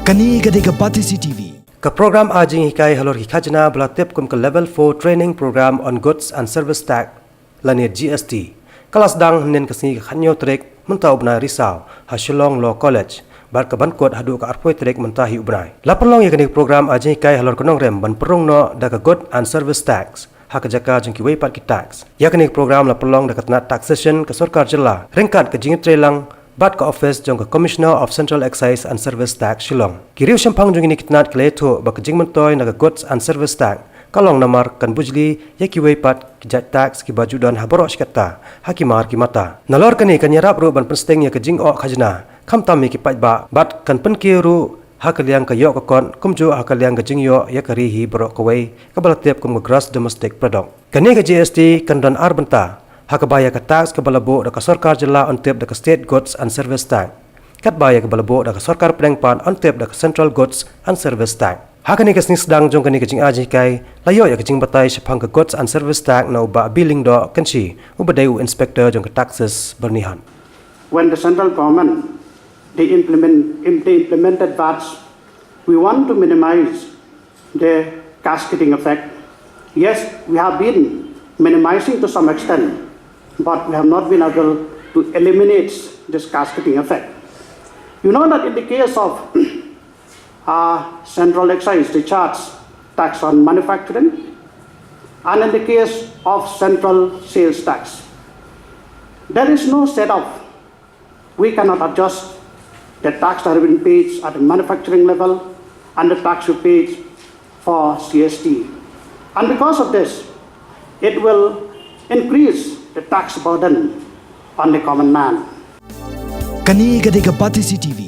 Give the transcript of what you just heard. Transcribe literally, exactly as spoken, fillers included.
Kane ka dei ka Batesi T V. Ka program ai jinghikai halor ki khajna ba la tip kum ka Level four Training Program on Goods and Service Tax lane G S T ka la sdang hynnin ka sngi ka khatñiew tarik mynta u bnai Risaw ha Shillong Law College, bad ka ban kut haduh ka arphew tarik mynta hi u bnai. La pynlong ïa kane ka program ai jinghikai halor ka nongrem ban pynrung noh da ka Goods and Service Tax ha ka jaka jong kiwei pat ki tax. Ïa kane ka program la pynlong da ka tnat Taxation ka sorkar jylla ryngkat ka jingïatreilang bad ka office jong ka Commissioner of Central Excise and Service Tax, Shillong. Ki riewshemphang jong kine ki tnat ki la ïathuh ba ka jingmyntoi na ka Goods and Service Tax ka long namar kan bujli ïa kiwei pat ki jait tax kiba ju don ha baroh shi katta ha ki mar ki mata. Nalor kane kan ïarap ruh ban pynsting ïa ka jingoh khajna, khamtam ïa ki paidbah, bad kan pynkiew ruh ha ka liang ka ïoh ka kot, kumjuh ha ka liang ka jingïoh ïa ka ri hi baroh kawei, kaba la tip kum ka Gross Domestic Product. Kane ka G S T kan don ar bynta, ha kaba ïa ka tax kaba la buh da ka sorkar jylla yn tip da ka State Goods and Service Tax, katba ïa kaba la buh da ka sorkar pdeng pat yn tip da ka Central Goods and Service Tax. Ha kane ka sngi sdang jong kane ka jingai jinghikai, la ïoh ïa ka jingbatai shaphang ka Goods and Service Tax na u Bah B. Lyngdoh Kynshi, uba dei u Inspector jong ka Taxes Byrnihat. When the central government, they implement, im-, they implemented vats, we want to minimize the cascading effect. Yes, we have been minimizing to some extent, but we have not been able to eliminate this cascading effect. You know that in the case of uh, central excise, they charge tax on manufacturing, and in the case of central sales tax, there is no set off. We cannot adjust the tax that have been paid at the manufacturing level and the tax we paid for G S T. And because of this, it will increase the tax burden on the common man. Kane ka dei ka Batesi T V.